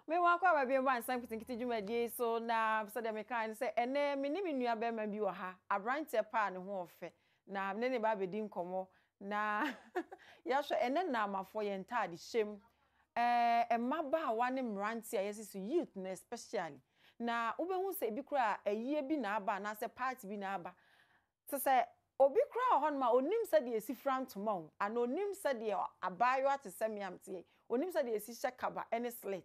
Me wakɔ aba bio ba nsɛm nketenkete dwumadie yi so na sɛdeɛ mekae no sɛ ɛnɛ me ne me nua bɛrima bi wɔ ha, aberanteɛ pa a ne ho ɔfɛ na me ne ne ba abɛdi nkɔmmɔ na yɛahwɛ ɛnɛ Nnaamafoɔ yɛn ntaade hyɛ mu, ɛɛ mmabaawa ne mmeranteɛ a yɛasi so youth no especially na wobɛhu sɛ ebi koraa ayie bi na aba anaasɛ party bi na aba Te sɛ obi koraa wɔ hɔnom a ɔnnim sɛdeɛ yɛsi fira ntoma o, anaa ɔnnim sɛdeɛ abaayewa te sɛ me a mete ha yi, ɔnnim sɛdeɛ yɛsi hyɛ kaba ne slit.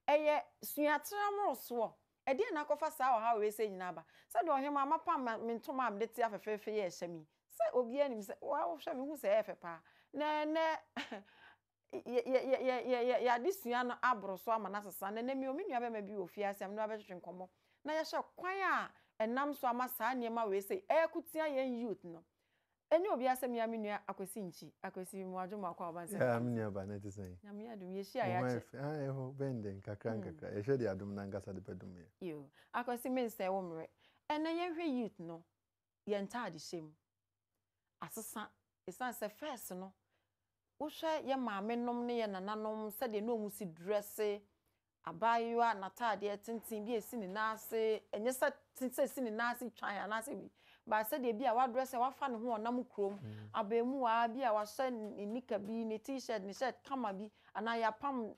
Ɛyɛ suaterɛ mmorosoɔ. Ɛdeɛn na akɔfa saa ɔhaw wei sei nyinaa aba? Sɛdeɛ ɔhemaa mapam me ntoma a mede te afɛfɛɛfɛ yi a ɛhyɛ me yi, sɛ obiara nim sɛ, wo ara wohwɛ me hu sɛ ɛyɛ fɛ paa. Na ɛnnɛ yɛ yɛ yɛ yɛ yɛ yɛ yɛn adesua no aboro so ama no asesa. Na ɛnnɛ mewɔ me nuabarima bi wɔ fie ase a me ne no abɛtwetwe nkɔmmɔ na yɛahwɛ kwan a ɛnam so ama saa nneɛma wei sei ɛreko tia yɛn youth no. Ɛnyɛ obiara sɛ me ara me nua Akwasi Nkyi. Akwasi, Mmoadwo Mmoakwa a ɔba nsɛm Yeah, me nua ba, na ɛte sɛn? Nyame adom, yɛhyia a yɛakyɛ. Wo ho ayɛ fɛ. Ah, ɛhɔ bɛn dɛn, nkakra nkakra. Yɛhwɛ deɛ adom no ankasa de bɛdom yɛn. Yoo. Akwasi, mensɛe wo mmerɛ. Ɛnnɛ yɛnhwɛ youth no, yɛn ntaadehyɛ mu. Asesa ɛsiane sɛ first no wohwɛ yɛ maame nom ne yɛ nananom sɛdeɛ na wɔn si dresse abaayewa n'ataadeɛ tenten bi a ɛsi ne nan ase ɛnyɛ sɛ sɛ ɛsi ne nan ase twan anaasɛ bi ba sɛdeɛ bi a wadresse a wafa ne ho ɔnam kurom mm. abɛɛmuwaa bi a wahyɛ ne nika bi ne t-shirt ne shirt kama bi anaa yɛapam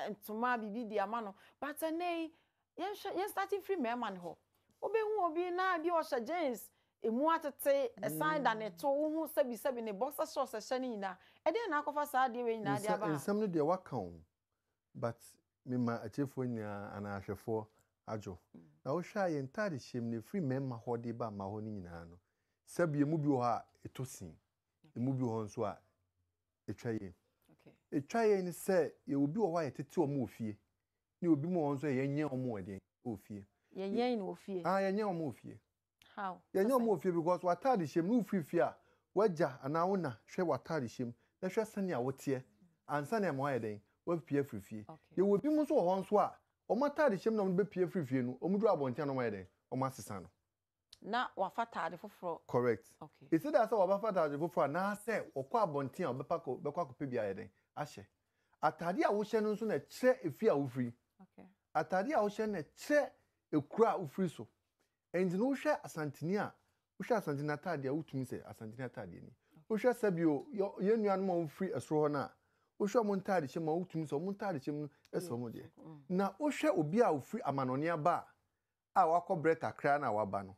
ntoma biribi de ama no but ɛnɛ yi yɛnhwɛ yɛn start mfiri mmarima no hɔ wobɛhu obi na bi ɔhyɛ jeans emu atete ɛsan da ne to wohu sɛbi sɛbi ne boxer shorts ɛhyɛ ne nyinaa ɛdeɛn na akɔfa saa adeɛ wei nyinaa de aba ha. Nsɛm no deɛ waka o but mema atiefoɔ nyinaa anaa ahwɛfoɔ adwo na wohwɛ a yɛn ntaade hyɛm no ɛfiri mmarima hɔ de ba mmaa hɔ no nyinaa no sɛbi emu bi wɔ hɔ a ɛtɔ sin emu bi wɔ hɔ nso a ɛtwa yie. Ɛtwa yie ne sɛ yɛwɔ bi wɔ hɔ a yɛtete wɔn wɔ fie ne obi mu wɔ hɔ nso a yɛnyɛn wɔn wɔ deɛn wɔ fie. Yɛnyɛn no wɔ fie. Ah yɛnyɛn wɔn wɔ fie. How? Yɛnyɛn wɔn wɔ fie because w'ataade hyɛ mu ne wofiri fie a w'agya anaa wo na hwɛ w'ataade hyɛ mu na hwɛ sɛnea woteɛ ansa na ɛma wayɛ dɛn wapue afiri fie. Yɛwɔ bi mu nso wɔ hɔ nso a wɔn ataade hyɛ mu na wɔde bɛpue afiri fie no wɔn duru abɔnten a na wɔn ayɛ dɛn wɔn asesa no. Na wafa taade foforɔ. Correct. Okay. It's either sɛ wabafa taade foforɔ anaasɛ ɔkɔ abɔnten a ɔbɛpa kɔ bɛkɔ akɔpɛ bi ayɛ dɛn ahyɛ. Ataade a wohyɛ no nso na ɛkyerɛ efie a wofiri. Okay. Ataade a wohyɛ no na ɛkyerɛ ekuro a wofiri so. Ɛnti no wohwɛ Asanteni a wohwɛ Asanteni ataade a wotumi sɛ Asanteni ataadeɛ ni. Wohwɛ sɛbio yɛn nuanom a wɔfiri ɛsoro hɔ no a wohwɛ wɔn ntaade hyɛ mu a wotumi sɛ wɔn ntaade hyɛ mu no ɛsɛ wɔn deɛ. Na wohwɛ obi a ofiri amanɔne aba a a wakɔ brɛ kakra na waba no,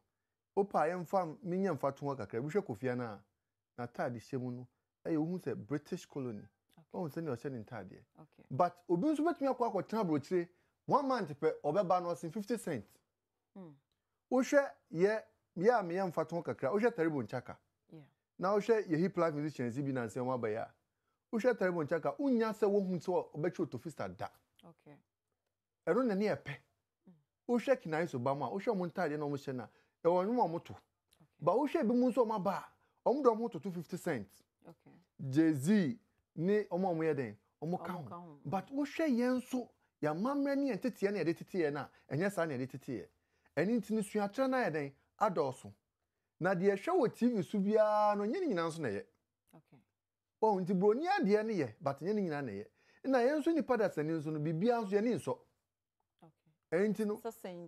wopɛ a yɛmfa menyɛ mfatoho kakra bi. Wohwɛ Kofi Annan a, n'ataade hyɛ mu no ɛyɛ wohu sɛ British colony. Wohu sɛnea ɔhyɛ ne ntaadeɛ. But obi nso bɛtumi akɔ akɔtena aburokyire one month pɛ ɔbɛba no ɔsen 50 cent. Hmm. Wohwɛ yɛ yɛ a meyɛ mfatoho kakra, wohwɛ Taribo Nchaka. Na wohwɛ yɛ hip life musicians bi nansa wɔn aba yi a, wohwɛ Taribo Nchaka, wonya sɛ wohu sɛ ɔbɛtwe otofista da. Okay. Ɛno na ne yɛ pɛ. Wohwɛ Kinaiso ba mu a, wohwɛ wɔn ntaadeɛ na wɔhyɛ no a, ɛwɔ nnwom a wɔto. Ba wohwɛ ebi mu nso wɔn aba a, wɔn de wɔn ho toto 50 cent. Jay-Z ne wɔn a wɔyɛ dɛn, wɔn ka ho. But wohwɛ yɛn nso, yɛn amammerɛ ne yɛn teteɛ na yɛde tete yɛn a, ɛnyɛ saa na yɛde tete yɛn. Ɛno nti no, suakyerɛ no ayɛ dɛn? Adɔɔso. Na deɛ ɛhwɛ wɔ TV so biara no, ɛnyɛ ne nyinaa nso na ɛyɛ. Wahu nti broni adeɛ no yɛ but nyɛ ne nyinaa na ɛyɛ. Ɛna yɛn nso nipa dasani nso no biribiara nso yɛn ani nsɔ. Ɛno nti no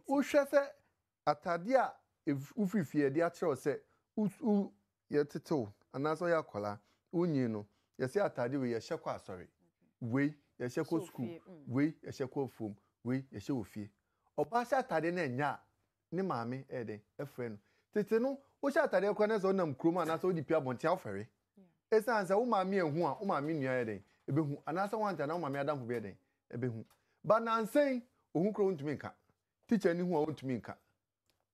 wohwɛ sɛ atadeɛ a wofiri fie yɛde akyerɛ wo sɛ wo yɛtete wo anaasɛ ɔyɛ akwadaa wonyin no yɛsɛ atadeɛ wei yɛhyɛ kɔ asɔre wei yɛhyɛ kɔ sukuu mm. wei yɛhyɛ kɔ afuom wei yɛhyɛ wɔ fie. Ɔbaa hyɛ atadeɛ no ɛnyɛ a ne maame ɛyɛ dɛn ɛfrɛ no. Tete no wohyɛ atadeɛ koraa na sɛ wonam kurom anaasɛ wode pie abɔnten a wofɛre. Esiane sɛ wo maame anhu a, wo maame nua yɛ dɛn? Ebehu. Anaasɛ wante anaa wo maame adamfo bi yɛ dɛn? Ebehu. But nnansa yi, ohu koraa ontumi nka. Tikyani hu a ontumi nka.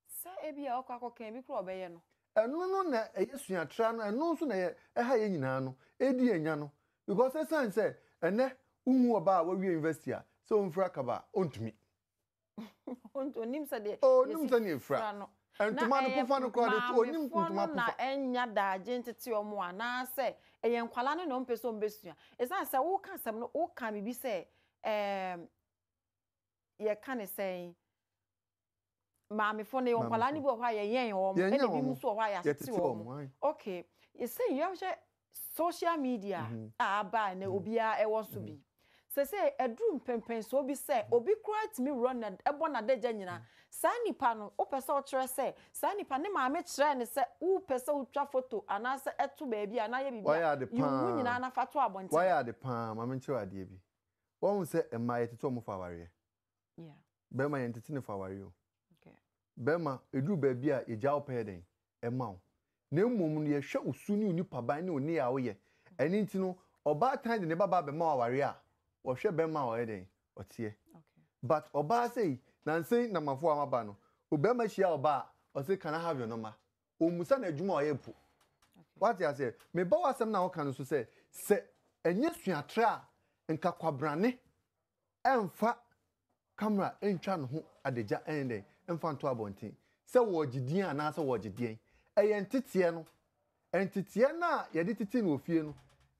Sɛ ebia ɔkɔ akɔka ebi koraa a ɔbɛyɛ no. Ɛno no na ɛyɛ suatra no, ɛno nso na ɛyɛ ɛha yɛn nyinaa no, ɛredi yɛn nya no. Because esiane sɛ ɛnnɛ wohu ɔbaa a wawie university a, sɛ omfira kaba a, ontumi. Onim sɛdeɛ Onim sɛdeɛ efira no. Ntoma no pofa no koraa de onim ntoma pofa. Na ɛnya daagye ntete wɔn anaasɛ ɛyɛ nkwadaa no na wɔn pɛ sɛ wɔn bɛsua. Ɛsiane sɛ woka asɛm no woka biribi sɛ ɛɛm yɛka ne sɛn maamefo no yɛwɔ nkwadaa no bi wɔ hɔ a yɛyɛn wɔn ɛna ebi nso wɔ hɔ a yɛatete wɔn. Okay, yɛsɛ yɛhwɛ social media a aba a ɛnɛ obiara ɛwɔ so bi. Seesei aduru mpɛnpɛnsoɔ bi sɛ obi koraa tumi wura na bɔ n'adagya nyinaa. Saa nipa no, wopɛ sɛ wokyerɛ sɛ saa nipa no ne maame kyerɛɛ no sɛ wopɛ sɛ wotwa foto anaasɛ ɛto baabi anaa yɛ biribi Wayɛ a, ade yi wo ho paa. nyinaa na fa to abɔnten. Wayɛ ade paa. Ma menkyerɛ wo adeɛ bi. Woahu sɛ mmaa yɛtete wɔn fa awareɛ? Yeah. Bɛrima yɛntete no fa awareɛ o. Okay. Bɛrima, ɛduru baabi a yɛgya wo pɛ yɛ dɛn? Ɛma wo. Na mmom no yɛhwɛ wo su ne wo nipaban ne wo nneyɛɛ a woyɛ. Ɛno nti no, ɔbaatan de ne babaa bɛma wo awareɛ a, ɔhwɛ bɛrima a ɔyɛ dɛn? Ɔteɛ. But ɔbaa sei, nansa yi Namafoɔ a wɔaba no, obɛrima hyia ɔbaa a, ɔse can I have your number? Ɔmmusa no adwuma a ɔyɛ mpo. Woate aseɛ? Meba w'asɛm no a woka no so sɛ, sɛ ɛnyɛ suatrɛ a, nka kwabrane ɛmfa camera ntwa ne ho adagya ɛnyɛ dɛn mfa nto abɔnten sɛ wɔregye din anaasɛ wɔregye deɛn. Ɛyɛ nteteɛ no. Nteteɛ no a yɛde tetee no wɔ fie no,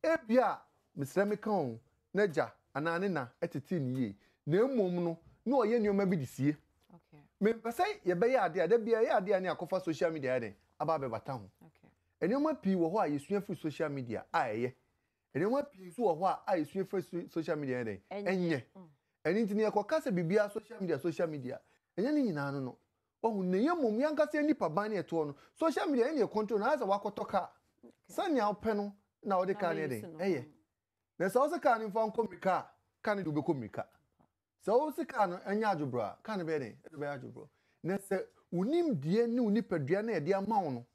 ebia, mesrɛ meka o, n'agya anaa ne na tetee no yie, na mmom no, na ɔyɛ nneɛma bi de sie. Mempɛ sɛ yɛbɛyɛ adeɛ a, da biara yɛyɛ adeɛ a ne akɔfa social media ayɛ dɛn aba abɛbata ho. Nneɛma pii wɔ hɔ a yɛsua firi social media a ɛyɛ. Nneɛma pii nso wɔ hɔ a a yɛsua firi social media yɛ dɛn? Ɛnyɛ. Ɛno nti no yɛkɔka sɛ biribiara social media social media ɛnyɛ ne nyinaa no no. Wahu na yɛ mmom yɛn ankasa yɛn nipa ban ne ɛtoɔ no social media yɛn na yɛ control no ayɛ sɛ wakɔtɔ kaa sɛnea wopɛ no na wode kaa no yɛ dɛn ɛyɛ. Na sɛ wose kaa no mfa nkɔ mmirika a kaa no de wobɛkɔ mmirika. Sɛ wose kaa no ɛnyɛ adwobrɔ a kaa no bɛyɛ dɛn ɛde bɛyɛ adwobrɔ. Na sɛ wo nimdeɛ ne wo nipadua no a yɛde ama wo no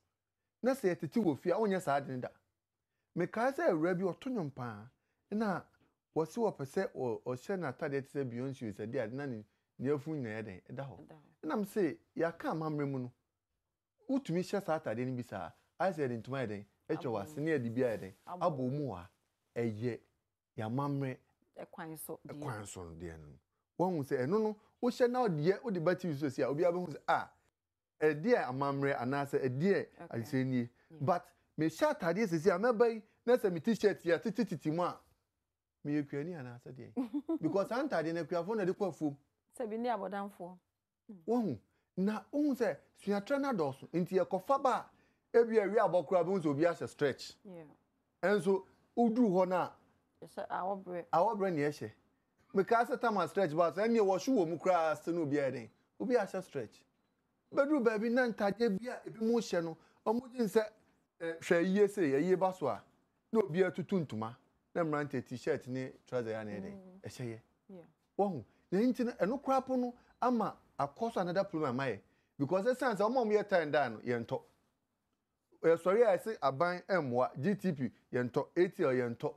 na sɛ yɛtete wɔ fie a wonyɛ saa ade no da. Mekae sɛ awuraa bi ɔto nnwom paa na wɔse wɔpɛ sɛ ɔhyɛ n'atadeɛ te sɛ Beyonce o sɛ deɛ ade na ne ne afunu nyinaa yɛ dɛn ɛda hɔ. Ɛna mese yɛaka amammerɛ mu no wotumi hyɛ saa atadeɛ no bi saa ayɛ sɛ yɛde ntoma ayɛ dɛn atwa w'ase ne yɛde bi ayɛ dɛn abɔ wo mu wɔ ha. Ɛyɛ yɛn amammerɛ kwan so deɛ. Kwan so deɛ no. Wahu sɛ ɛno no wohyɛ na ɔdeɛ wode ba TV so si a obiara bɛhu sɛ ah Ɛdeɛn amammerɛ anaasɛ ɛdeɛn adekyerɛ nie? But mehyɛ ataadeɛ sisi a mɛba yi na sɛ me t-shirt yi atetetete mu a, meyɛ kuani anaasɛ deɛn? Because saa ntaadeɛ no akuafoɔ na ɛde kɔ afuom. Sɛ bi ne abɔdamfoɔ. Wahu? Na wohu sɛ suatrɛ no adɔɔso nti yɛkɔfa ba a ebi a awia abɔ koraa bɛhu sɛ obi ahyɛ stretch. Ɛnso woduru hɔ no a. Yɛhyɛ awɔberɛ. Awɔberɛ na yɛhyɛ. Mekaa sɛ tama stretch ba so ɛnneɛ wɔhye wɔ mu koraa sɛ na obi ayɛ dɛn? Obi ahyɛ stretch. Bɛduru baabi na ntadeɛ bi a ebinom hyɛ no, wɔgye sɛ hwɛ ayie sei, ayie ba so a, na obi atutu ntoma na mmeranteɛ t-shirt ne trouser yɛ a na ɛyɛ dɛn? Ɛhyɛ yɛ. Wahu? Na nti no, ɛno koraa po no ama akɔ so another problem ama yɛ. Because ɛsiane sɛ wɔn a wɔyɛ tie and dye no, yɛntɔ. Yɛsɔre a yɛse aban mmoa, GTP yɛntɔ, ATL yɛntɔ.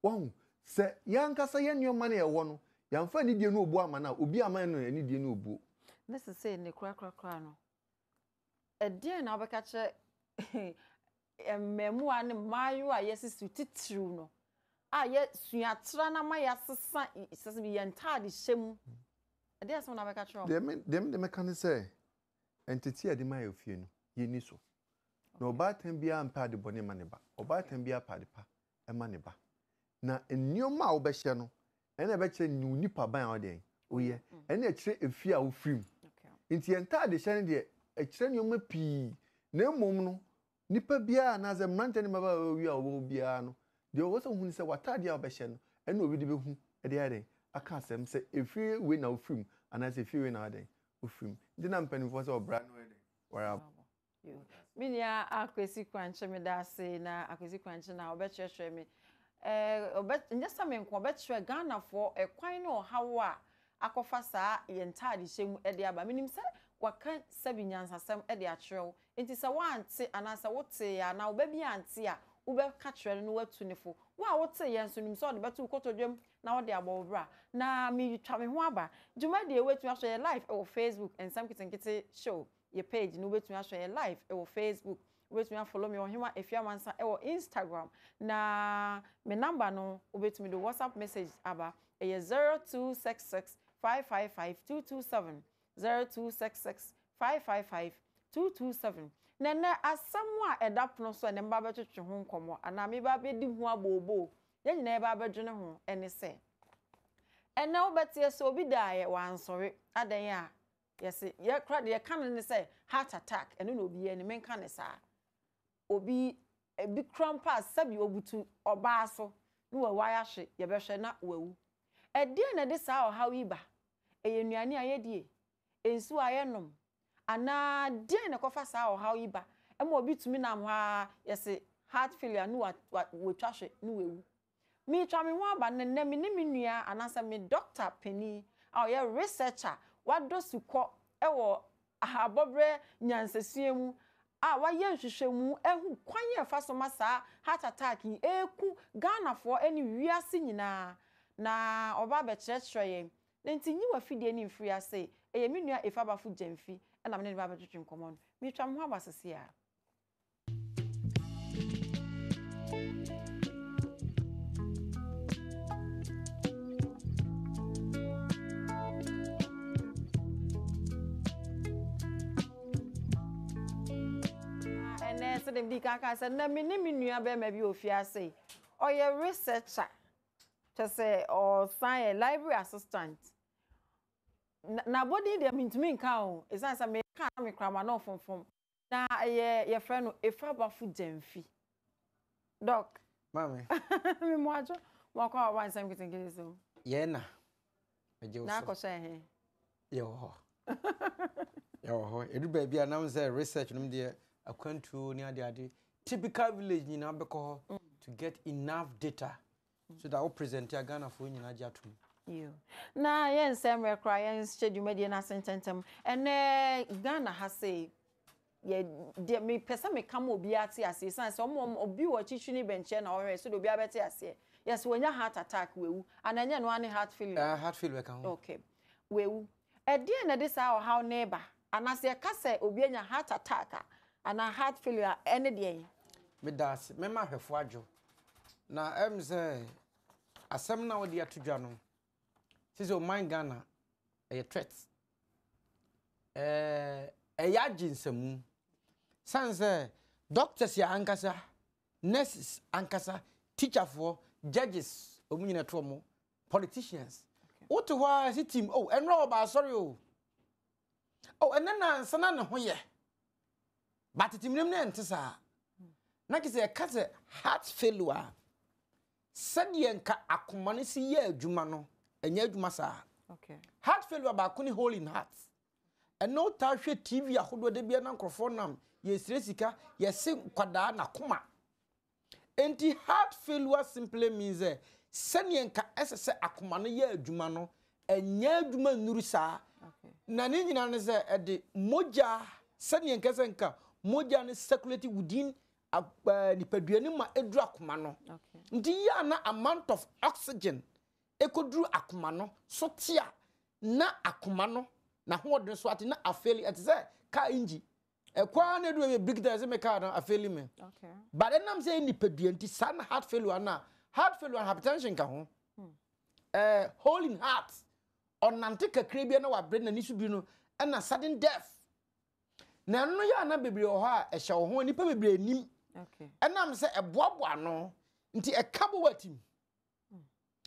Wahu? Sɛ yɛn ankasa yɛn nneɛma no a yɛwɔ no, yɛamfa anidie ne obuo amma no a, obi amma yɛn no anidie ne obuo. Ne sesei ne korakorakora no, ɛdeɛn na wobɛka kyerɛ mmaamua ne mmaayewa a yɛasisi titiriw no a yɛsua tra no ama yɛasesa sɛ yɛn ntaadehyɛ mu? Ɛdeɛn asɛm na wobɛka kyerɛ wɔn? Deɛ me deɛ me de mɛka ne sɛ, ntetee a yɛde ma yɛn fie no, yɛnni so. Na ɔbaatan biara mpɛ ade bɔne mma ne ba. Ɔbaatan biara pɛ ade pa ma ne ba. Na nneɛma a wobɛhyɛ no, ɛna ɛbɛkyerɛ ne wo nipa ban a ɔdeɛn woyɛ. Ɛna ɛkyerɛ efie a wofiri mu. Nti yɛn ntaadehyɛ no deɛ, ɛkyerɛ nneɛma pii. Na mmom no, nipa biara anaasɛ mmeranteɛ ne mmabaawa bi a wɔwɔ hɔ biara no, deɛ ɔwɔ sɛ wohu ne sɛ w'ataadeɛ a wobɛhyɛ no, ɛna obi de bɛhu de ayɛ dɛn aka asɛm sɛ efie wei na wofiri mu anaasɛ efie wei na wayɛ dɛn wofiri mu. Nti na mpanimfoɔ sɛ ɔbra no yɛ dɛn wɔre abɔ. Me nua Akwesi Korankye meda ase na Akwesi Korankye na ɔbɛkyerɛkyerɛ me ɛɛ ɔbɛ nyɛ sɛ me nko ɔbɛkyerɛ Ghanafoɔ ɛkwan ne ɔhaw a akɔfa saa yɛn ntaadehyɛ mu de aba. Menim sɛ waka sɛbi nyansasɛm de akyerɛ wo nti sɛ woante anaa sɛ woteeɛ anaa wo ba bi ante a wobɛka kyerɛ no na woatu ne fo. Wo a woteeɛ nso nim sɛ ɔde bɛto wo kotodwam na wode abɔ wo bra. Na meretwa me ho aba. Dwumadie wobɛtumi ahwɛ yɛ live wɔ Facebook Nsɛm Nketenkete Show. Yɛ page no wobɛtumi ahwɛ yɛ live wɔ Facebook. Wobɛtumi afollow me Ɔhema Afia Amansa wɔ Instagram. Na me number no wobɛtumi de WhatsApp message aba. Ɛyɛ 0266 555 227. 0266 555 227. Na ɛnɛ asɛm a ɛda pono so a ɛnɛ meba abɛtwetwe ho nkɔmmɔ anaa meba abɛdi ho abooboo, yɛn nyinaa yɛba abɛdwene ho ne sɛ, ɛnɛ wobɛteɛ sɛ obi daeɛ wansɔre, adɛn a Yɛse yɛ kora deɛ yɛka no ne sɛ heart attack ɛno na obiara nim menka ne saa. Obi ebi kora mpo a sɛbi obutu ɔbaa so na wawu ayɛ ahwe yɛbɛhwɛ na wawu. Ɛdeɛn na ɛde saa ɔhaw yi ba? Ɛyɛ nnuane a yɛdie? Nsuo a yɛnom? Anaa deɛn na ɛkɔfa saa ɔhaw yi ba ma obi tumi nam hɔ ara yɛse heart failure ne watwa hwe ne wawu? Meretwa me ho aba no nnɛ me ne me nua anaasɛ me dɔkta panin a ɔyɛ researcher wadɔ sukɔ wɔ abɔberɛ nyansasua mu a wayɛ nhwehwɛmu ahu kwan a ɛfa so ma saa heart attack yi ɛreku Ghanafoɔ ne wiase nyinaa na ɔba abɛkyerɛkyerɛ yɛn. Na nti nyi w'afidie no mfiri ase, ɛyɛ me nua Efa Bafo Gyamfi na me ne no ba abɛtwetwe nkɔmmɔ no. Meretwa me ho aba seesei ara. Ɛnɛ sɛdeɛ medi kan kaa sɛ na me ne me nua bɛrima bi wɔ fiase yi, ɔyɛ researcher, kyɛ sɛ ɔsan yɛ library assistant. N'abɔdin deɛ mentumi nka o, ɛsiane sɛ meka na mekura m'ano fomfom. Na ɛyɛ yɛfrɛ no Efabafo Gyamfi. Doc. Maame. Me mu adwo. Mo akɔ a wɔn nsɛm nketenkete so. Yɛn na. Megye wo so. Na akɔhyɛ he. Yɛwɔ hɔ. Yɛwɔ hɔ. Edu baabi a nam sɛ research nom deɛ akwantuo ne ade ade. Typical village nyinaa bɛkɔ hɔ mm. to get enough data so that wo present a Ghanafoɔ nyinaa gye atom. Yo. Na yɛn nsɛ mmerɛ koraa yɛn hyɛ dwumadie no ase ntɛntɛm. Ɛnɛ Ghana ha sei yɛ deɛ mepɛ sɛ meka ma obiara te aseɛ ɛsiane sɛ ɔmo obi wɔ akyirikyiri ne bɛnkyɛn na ɔhwɛ so deɛ obiara bɛte aseɛ. Yɛsɛ wanya heart attack wawu anaa ɛnyɛ ɛno ara ne heart failure? Uh, heart failure ka ho. Okay. Wawu. Ɛdeɛn na ɛde saa ɔhaw no reba? Anaa sɛ yɛka sɛ obi anya heart attack a anaa heart failure a ɛne deɛn? Meda ase. Mɛma ahwɛfoɔ adwo. Na ɛm sɛ asɛm no a wode ato dwa no, sɛ sɛ ɔman Ghana ɛyɛ threat. Ɛyɛ agye nsamu. Sane sɛ doctors yɛ ankasa, nurses ankasa, teacherfoɔ, judges, wɔn nyina to wɔn, politicians. Wote hɔ ara sɛ team, oh, ɛnora ɔba asɔre o. Oh, ɛnɛ nansa na ne ho yɛ. But tete mmerɛ mu no ɛnte saa. Na kyerɛ sɛ yɛka sɛ heart failure a, sɛdeɛ nka akoma no si yɛ adwuma no, ɛnyɛ adwuma saa. Okay. Heart failure baako ne hole in heart. Ɛnna wotaa hwɛ TV ahodoɔ da biara na nkurɔfoɔ nam yɛsrɛ sika, yɛse nkwadaa n'akoma. Enti heart failure simply means sɛ sɛdeɛ nka ɛsɛ sɛ akoma no yɛ adwuma no, ɛnyɛ adwuma nnuru saa. Na ne nyinaa ne sɛ ɛde mogya sɛdeɛ nka sɛ nka mogya no circulate within nipadua no ma ɛduru akoma no. Nti yɛ a na amount of oxygen ɛkɔduru akoma no so te a na akoma no n'ahoɔden so ate na afeeli ɛte sɛ car engine Ɛkɔ ara na edu baabi biriki ta ɛsɛ me car no afeeli me. But ɛnam sɛ ɛyɛ nipadua nti saa na heart failure na heart failure and hypertension ka ho. Hmm. Eh, hole in heart. Ɔnante kakra bi na wabrɛ n'ani so bi no ɛna sudden death. Na ɛno no yɛ ana bebree wɔ hɔ a ɛhyɛ wo ho nipa bebree nim. Ɛnam sɛ ɛboaboa ano nti ɛka bɔ watim.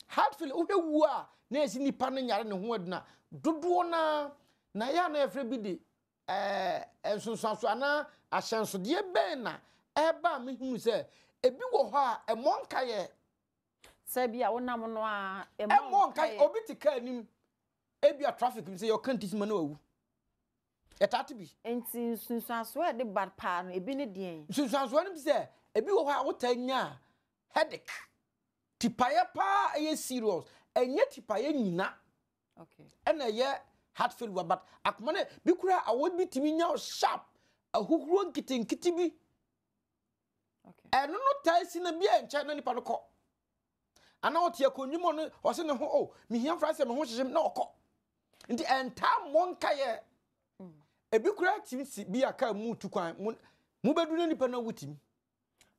Heart failure wohwɛ wuo a na yɛsi nipa no nyare ne ho aduna dodoɔ naa na yɛ a na yɛfrɛ bi de ɛɛ nsonsanso anaa ahyɛnsodeɛ bɛn na ɛba a mehunu sɛ ebi wɔ hɔ a ɛmmɔ nkaeɛ. Sɛ bi a wonam no a ɛmmɔ nkaeɛ. Obi te kaa anim ebi a traffic mu sɛ yɛka ntisima na wawu. Yɛtaa te bi. Nti nsunsuansoɔ a ɛde ba paa no ebi ne deɛn? Nsunsuansoɔ no bi sɛ ebi wɔ hɔ a wotaa nya headache. Tipaeɛ paa ɛyɛ serious. Ɛnyɛ tipaeɛ nyina ɛna ɛyɛ heart failure but akoma no bi kura awɔ bi tumi nya sharp ahuhuro nketenkete bi. Ɛno no taa si na bi a nkyɛn na nipa no kɔ. Ana ɔte akonnwa mu ɔno ɔse ne ho o oh, mehia mfra sɛ me ho hyehye na ɔkɔ. Nti ɛntaa mmɔ nkaeɛ. Mm. Ebi kura tumi si bi a kaa mu tu kwan mu mobɛdu na nipa no awu tumi.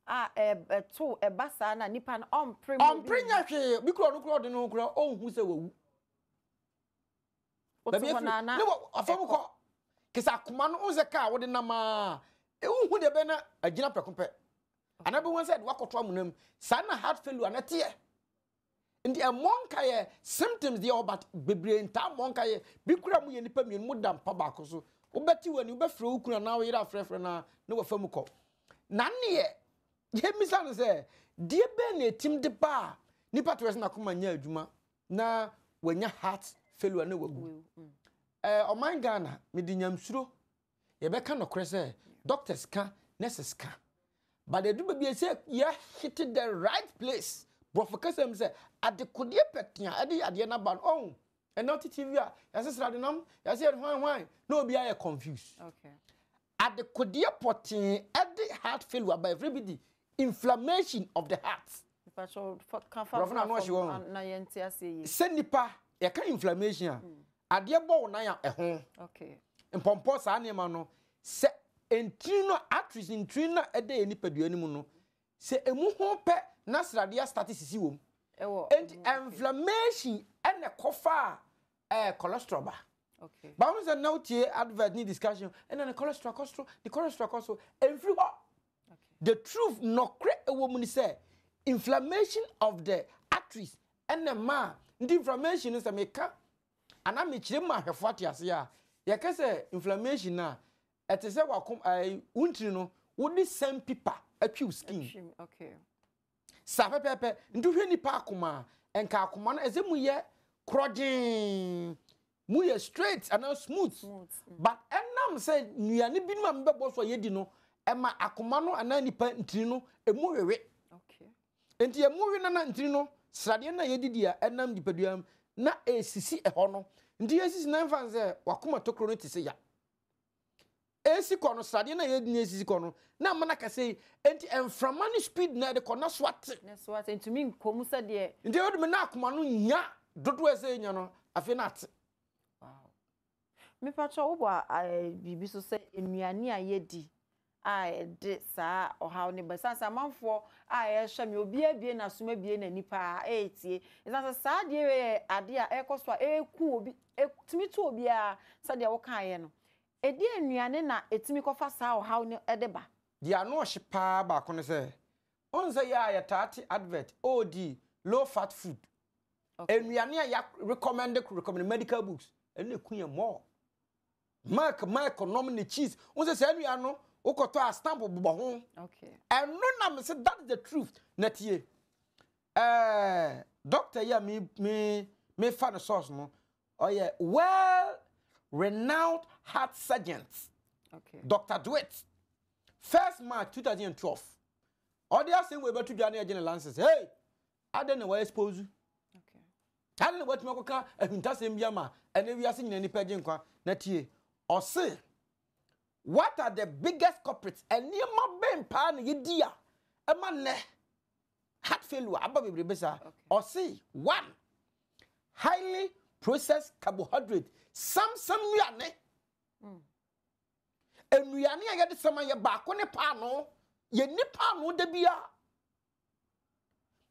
A ɛto ɛba saa na nipa no ɔmpere mu. Ɔmpere nyɛ hwee bi kura ɔno kura ɔde ne ho kura ɔnhu sɛ wawu. Wote hɔ na na ne wɔ afam kɔ kisa akoma no ɔn sɛ kaa wode nam a ehuhu deɛ bɛn na agyina prɛko pɛ anaa bɛhu sɛ de wakɔto amuna mu saa na heart failure na teɛ nti ɛmmɔ nkaeɛ symptoms deɛ ɔba bebree ntaa mmɔ nkaeɛ bi kura mu yɛ nipa mmienu mu da mpa baako so wobɛte w'ani wobɛfrɛ wo kunu anaa wo yere afrɛfrɛ na ne wafa mu kɔ na neɛ yɛmmisa no sɛ deɛ bɛn na ɛtim de ba a nipa to sɛ n'akoma nyɛ adwuma na wanya heart failure na wawu. Ɛɛ ɔman Ghana, mede nyamsuro yɛbɛka nokorɛ sɛ doctors ka, nurses ka. But ɛdu baabi a sɛ yɛahete the right place. Borɔfo kasa mu sɛ adekodeɛ pɛtea ɛde yadeɛ no aba no ɔho. Ɛnɛ wote TV a yɛase sradenam, yɛase yɛde hwan hwan na obi ayɛ confused. Okay. Adekodeɛ pɔtee ɛde heart failure aba ɛfiri bi di inflammation of the heart. Borɔfo na ano ɔhye wɔn. Sɛ nipa yɛka inflammation a mm. adeɛ bɔ wo nan a ɛho. Okay. Mpɔmpɔ saa nneɛma no sɛ ntini no arteries ntini no a ɛda yɛn nipadua no mu no sɛ emu ho pɛ na sradeɛ astate sisi wɔ mu. Enti inflammation ɛna ɛkɔfa ɛɛ cholesterol ba. Okay. Ba wɔn sɛ na wotie advert ne discussion ɛna ne cholesterol kɔ soro ne cholesterol kɔ soro ɛnfiri hɔ. The truth nɔkorɛ ɛwɔ mu ni sɛ inflammation of the arteries ɛna ɛma nti inflammation no sɛ meka anaa mekyerɛ mu ma ahwɛfoɔ ate aseɛ a yɛka sɛ inflammation a ɛte sɛ wakom ɛɛ wo ntini no wode sandpaper atwi wo skin. Okay. Saa pɛpɛɛpɛ. Nti wohwɛ nipa akoma a, nka akoma no ɛsɛ mu yɛ korɔgyee, mu yɛ straight anaa smooth. Mm. But ɛnam sɛ nnuane binom a mebɛbɔ so a yɛdi no, ɛma akoma no anaa nipa ntini no emu wewe. Okay. Nti emu we na na ntini no sradeɛ no a yɛdidi a ɛnam nipadua mu na ɛsisi ɛhɔ no. Nti ɛsisi na ɛmfa sɛ wakoma tokuro no te sɛ ya. Esi kɔ no, sradeɛ no a yɛdi no esisi kɔ no, na ama no akɛse yi. Enti mframa ne speed na ɛde kɔ, na so ate. Na so ate, ntumi nkɔ mu sɛdeɛ. Nti ɛwɔ dumi na akoma no nya dodoɔ ɛsɛ nya no, afei na ate. Wow. Mepakyɛ wobɔ biribi so sɛ nnuane a yɛdi a ɛde saa ɔhaw no ba. Ɛsiane sɛ amanfoɔ a ɛrehwɛ me, obiara abue n'asom abue n'ani paa ɛretie. Ɛsiane sɛ saa adeɛ wei yɛ adeɛ a ɛrekɔ so a ɛreku obi, ɛtumi to obiara sɛdeɛ wokaeɛ no. Ɛdeɛn nnuane na ɛtumi kɔfa saa ɔhaw no de ba? Deɛ ano ɔhye paa baako ne sɛ, wohu sɛ yɛ a yɛtaa te advert, oh di low fat food. Nnuane a yɛ recommend recommend medical books, ɛno na ɛku yɛn more. Milk, milk nom ne cheese. Wohu sɛ saa nnuane no, wokɔtɔ a stamp bobɔ ho. Ɛno na mese that is the truth. Na tie, ɛɛ doctor yi a me me mefa no source no, Ɔyɛ well renowned heart surgeon, okay. Dr. Dwight. First March 2012. Ɔde asɛm wei bɛto dwa ne ɛgye ne lances. Hey, adɛn na wɔexpose? Okay. Adɛn na wɔatumi akɔka ahintasɛm bi ama ɛne wiase nyina nipa gye nkwa na tie. Ɔse, what are the biggest culprits? Nneɛma bɛn paa na yɛdi a ɛma nnɛ heart failure aba bebrebe saa? Ɔse, one, highly processed carbohydrate samsam nnuane mm. nnuane a yɛde sama yɛ baako ne paano yɛnni paano da bia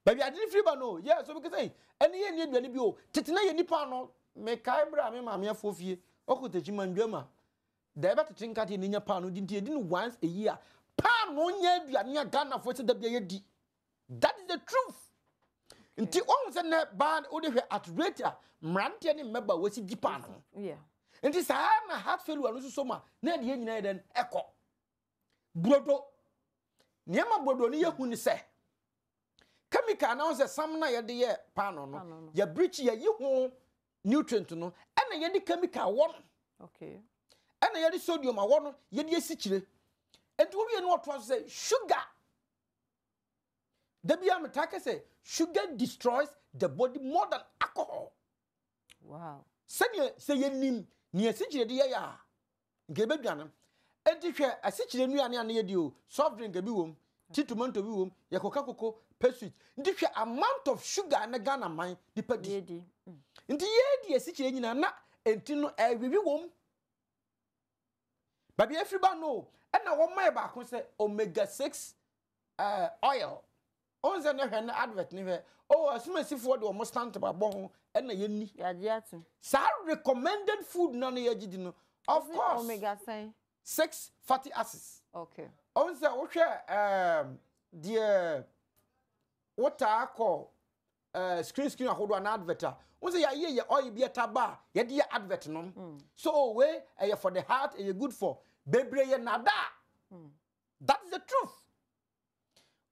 baabi ade no firi ba no yɛ so bɛkɛ sɛ ɛne yɛnni aduane bi o tete na yɛnni paano mekae berɛ a me maame afoɔ fie ɔkɔ takyi mandwam a da ɛbɛtete nkate ne nya paano di nti yɛdi no once a year paano nyɛ aduane a ghanafoɔ sɛ da bia yɛdi That is the truth. Nti wɔn sɛ nɛ baa wode hwɛ at rate a mmeranteɛ ne mmɛba wɔsi di paano. Nti saa na heart failure no soso ma na ɛde yɛn nyinaa yɛ dɛn ɛkɔ. Brodo nneɛma brodo no yɛ hu ne sɛ chemical na wɔn sɛ sam na yɛde yɛ paano no yɛ birikyi yɛyi ho nutrient no ɛna yɛde chemical wɔ no. Ɛna yɛde sodium awɔ no yɛde asikyire. Nti wɔwie no wɔtoa so sɛ sugar. Da bi a metaa ka sɛ sugar destroys the body more than alcohol. Wow. Sɛdeɛ sɛ yɛnim nea asikyire de yɛyɛ a, nka yɛbɛdwane. Enti hwɛ asikyire nnuane a na yɛdi o, soft drink bi wom, tea tomato bi wom, yɛkɔka koko, pastries. Nti hwɛ amount of sugar na Ghana man nipa di. Mm. Nti yɛdi asikyire nyinaa na enti no ɛwewe wom. Baabi afiri ba no ɛna wɔma yɛ baako sɛ omega 6 eh, oil. Ɔn sɛ ne hwɛ ne advert ne hwɛ. Oh, asomasifoɔ de wɔn stamp abɔ ho ɛna yɛnni. Yɛagye ato. Saa recommended food na no yɛgye di no. Of course. Omega sɛn? Six fatty acids. Okay. Ɔn sɛ wohwɛ ɛɛm deɛ wotaa kɔ eh, screen screen ahodoɔ anaa advert a wɔn sɛ yɛayɛ yɛ oil bi ɛta ba a yɛde yɛ advert no mm. so oh, wei ɛyɛ for the heart ɛyɛ good for bebree yɛ nada mm. that is the truth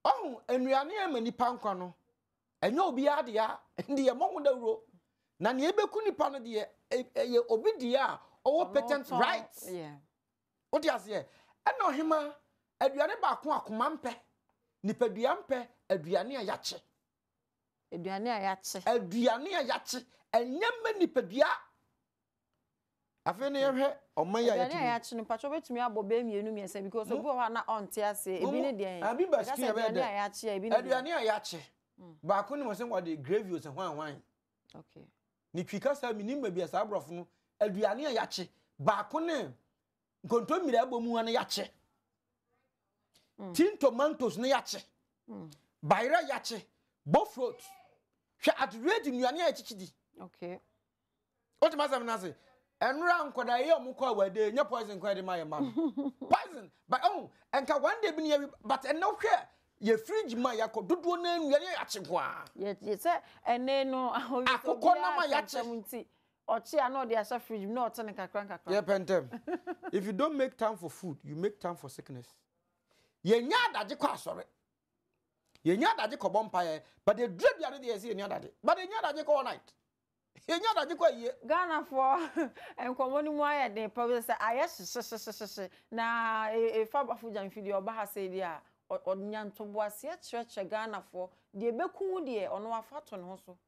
ɔho nnuane a ɛma nipa nkwa no ɛnyɛ obiara dea nti yɛ mmɔ ho dawuro. Na nea ebeku nipa no deɛ, ɛyɛ obi deɛ a ɔwɔ patent rights. Wote aseɛ? Ɛna ɔhema, aduane baako a akoma mpɛ, nipadua mpɛ, aduane a yɛakye. Aduane a yɛakye. Aduane a yɛakye. Ɛnyɛ mma nipadua. Afei na yɛhwɛ ɔman yi a yɛte mu. Aduane a yɛakye no, mpakyɛ wobɛtumi abɔ bɛyɛ mmienu mmiɛnsa because obi wɔ hɔ a na ɔnte aseɛ. Ebi ne deɛn? Abi ba skin ɛbɛyɛ dɛ. Aduane a yɛakye a ebi ne deɛn? Aduane a yɛakye. Baako ne wɔsɛ wɔde gravy o sɛ hwan hwan. Okay. Ne twi kasa menim baabi a saa aborɔfo no aduane a yɛakye. Baako ne nkontommire abɔ mu no yɛakye. Tin tomatoes no yɛakye. Bayerɛ yɛakye. Bofrot. Hwɛ at rate nnuane a yɛkyekye di. Okay. Wote m'asɛm no ase? Ɛnora nkwadaa yi a wɔn kɔ awade nyɛ poison kwan de ma yɛ mma no. Poison. But oh, nka one day bi ne yɛ but ɛnɛ wohwɛ yɛ fridge ma yɛakɔ dodoɔ no nnuane a yɛakye nko ara. Yɛ sɛ ɛnɛ no akokɔ nam a yɛakye. Nti ɔkye a na ɔde ahyɛ fridge mu na ɔte no kakra nkakra. Yɛ pɛntɛm. If you don't make time for food, you make time for sickness. Yɛnya adagye kɔ asɔre. Yɛnya adagye kɔbɔ mpaeɛ. But ɛduru aduane deɛ yɛsɛ yɛnya adagye. But yɛnya adagye kɔ all night. Yɛnya adagye kɔ ayie. Ghanafoɔ nkɔmmɔ no mu ayɛ den pa sɛ ayɛ hyehyehyehye na ɛfa Bafo Gyamfi deɛ ɔba ha sei deɛ a ɔnya ntoboaseɛ kyerɛkyerɛ Ghanafoɔ deɛ ɛbɛku wo deɛ ɔno wafa ato ne ho so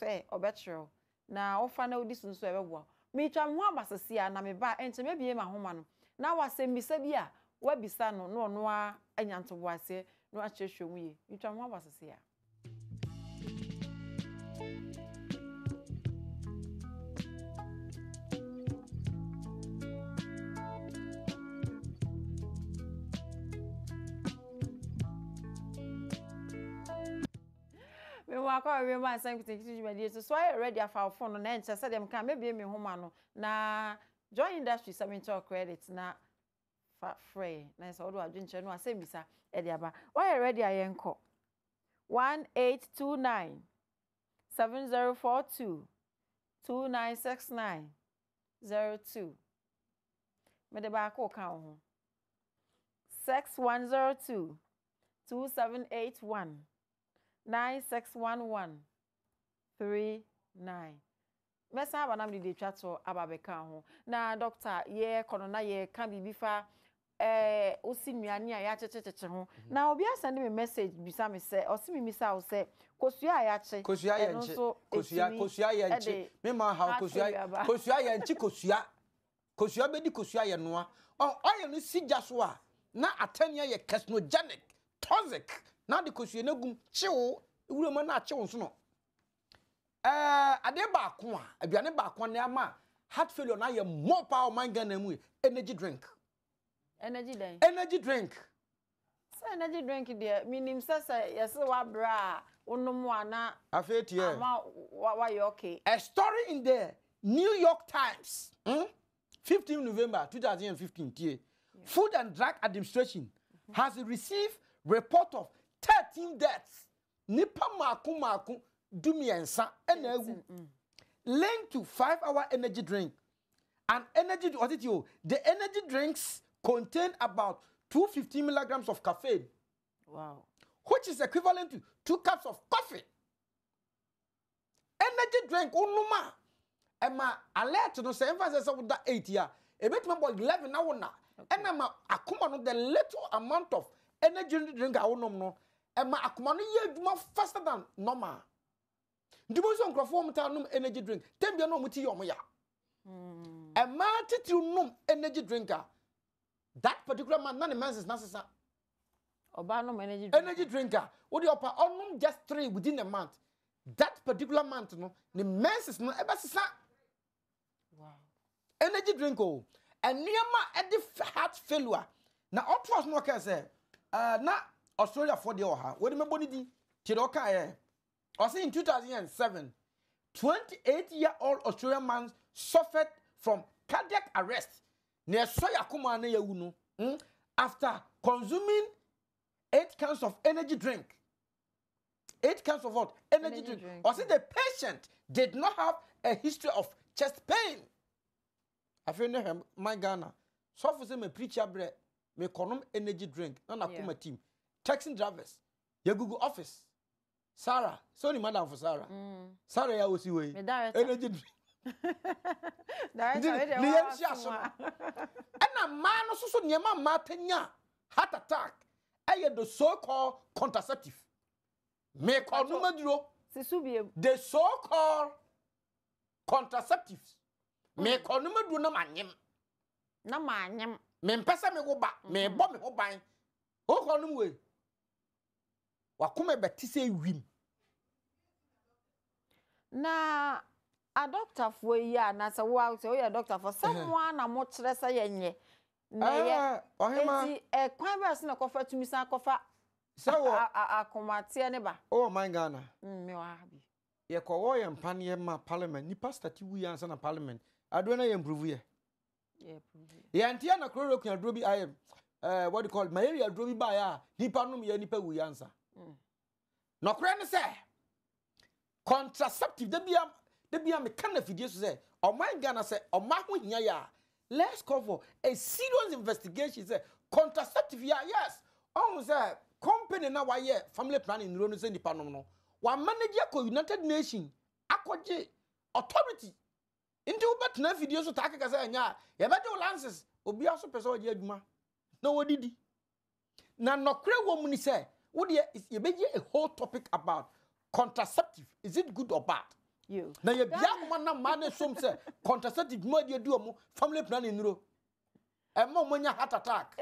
sɛ ɔbɛkyerɛ wo na wofa na wodi so nso a ɛbɛboa wo. Meretwa me ho aba sɛsi a na meba a ɛnkyɛ mɛbue m'ahoma no na wasɛmmisa bi a woabisa no na ɔno ara anya ntoboaseɛ na wakyerɛkyerɛ mu yie. Meretwa me ho aba sɛsi a. Mewɔ akɔ awie ma nsɛm nketenkete dwumadie so so ayɛ ready afa wo phone no na ɛnkyɛ sɛdeɛ meka mɛbie me nhoma no na join industry sɛ menkyɛ credit na fa frɛ yɛn na sɛ wode w'adwenkyerɛ no asɛmmisa de aba. Woayɛ ready a yɛnkɔ. 1829 7042 2969 02 Mede baako ka wo ho. 6102 2781 9611 39 Mɛsan aba na mede deɛ ɛtwa toɔ aba abɛka ho. Na dɔkta, yɛrekɔ no na yɛreka biribi fa ɛɛ wosi nnuane a yɛakyekyekyekye ho. Mhm. Na obi asɛnde me message bisa me sɛ, ɔse memisa wo sɛ, kosua a yɛakye, kosua yɛ ɛno nkye, nso kosua, ɛtumi kosua yɛ nkye, ɛde me ma haw heart kosua, failure ba. kosua yɛ nkye kosua, kosua bɛdi kosua yɛ noa. Ɔ, ɔyɛ no si gya so a, na atɛnea yɛ carcinogenic, toxic, na ade kosua no agum, kyew, wura mu na akyew nsono. Ɛɛ adeɛ baako a aduane baako a na ama heart failure na ayɛ more paa ɔman Ghana mu yɛ energy drink. Energy dɛn? Energy drink. Sɛ energy drink deɛ menim sɛ sɛ yɛse wabrɛ a wonom a na Afei tiɛ. ama wayɛ okay. A story in the New York Times, hmm, 15 November 2015, tie. Food and Drug Administration has received report of 13 deaths Nnipa mmaako mmaako dumiɛnsa na awu. Linked to 5-hour energy drink. An energy ɔtete o, the energy drinks contain about 215 milligrams of caffeine. Wow. Which is equivalent to two cups of coffee. Energy drink wonom a ɛma alert no sɛ ɛmfa sɛ sɛ woda 8 a ebetumi abɔ 11 na wona ɛna ma akoma no the little amount of energy drink a wonom no ɛma akoma no yɛ adwuma faster than normal nti mo nso nkurɔfoɔ wɔn taa nom energy drink tɛm bia na wɔn ti yɛ wɔn ya ɛmaa titiriw nom energy drink a that particular man na ne menses na sesa Ɔbaa nom energy drink. Energy drink a wode ɔpa ɔnom just three within a month. That particular month no ne menses no ɛbɛsesa. Wow. Energy drink o. Nneɛma ɛde heart failure na ɔtoa so na ɔkaa sɛ ɛɛ na Australiafoɔ deɛ wɔ ha wɔde mɛbɔ ne din tie deɛ ɔkaa yɛ. Ɔse in 2007 28 year old Australian man suffered from cardiac arrest na ɛsɔ yɛ akoma na yɛwu no hmm, after consuming eight cans of energy drink eight cans of what energy, energy drink ɔse the patient did not have a history of chest pain afei ne hwɛ man Ghana sɔfo sɛ ma preach abrɛ mekɔnom energy drink na nakoma team taxi drivers yɛgugu office. Sarah, sɛ onim adamfo Sarah. Mm. Sarah yɛ a osi hɔ yi. Energy drink. Nti ne yɛn hyɛ aso no. Ɛna mmaa no soso nneɛma mmaa ta nya heart attack ɛyɛ the so called contraceptive. Mekɔ no maduro. The so called contraceptives. Mekɔ no maduro na manyem. Na manyem. Mempɛ sɛ mewo ba, mebɔ me ho ban. Wokɔ no mu wei. W'akoma bɛte sɛ wim. Na adɔktafoɔ yi a na sɛ wo sɛ woyɛ dɔktafoɔ sɛ mo ara na mokyerɛ sɛ yɛnyɛ na ɛyɛ eti ɛkwan bɛyɛ so na kɔfa tumi san kɔfa sɛ wɔ akomateɛ ne ba. Wɔ man Ghana. Mm, me wɔ ha bi. Yɛkɔwɔ yɛn mpaneɛ ma parliament nipa stati wu yɛ ansa na parliament adoɔ na yɛ improve yɛ. Yɛnteɛ na chloroquine aduro bi ayɛ ɛɛ eh, what do you call it malaria aduro bi baeɛ a nipa nom yɛ nipa wu yɛ ansa. Mm. Nɔkorɛ ne sɛ contraceptive da bia da bia meka na fidie so sɛ ɔman Ghana sɛ ɔma ho hia yɛ a let's call for a serious investigation sɛ contraceptive yɛ yes ɔhu sɛ company na wayɛ family planning nnuro no sɛ nipa nom no wamanage akɔ United Nation akɔgye authority Nti wobɛtena afidie so taa keka sɛ ɛnyɛ a yɛbɛgye wo lances. Obiara so pɛ sɛ ɔgye adwuma na wɔdidi. Na nɔkorɛ wɔ mu ni sɛ wodeɛ yɛbɛyɛ a whole topic about contraceptive is it good or bad. Na yɛbia ahoma na mmaa no som sɛ contraceptive dwuma adi adi wɔn family planning nnuro. Ɛma wɔn nya heart attack.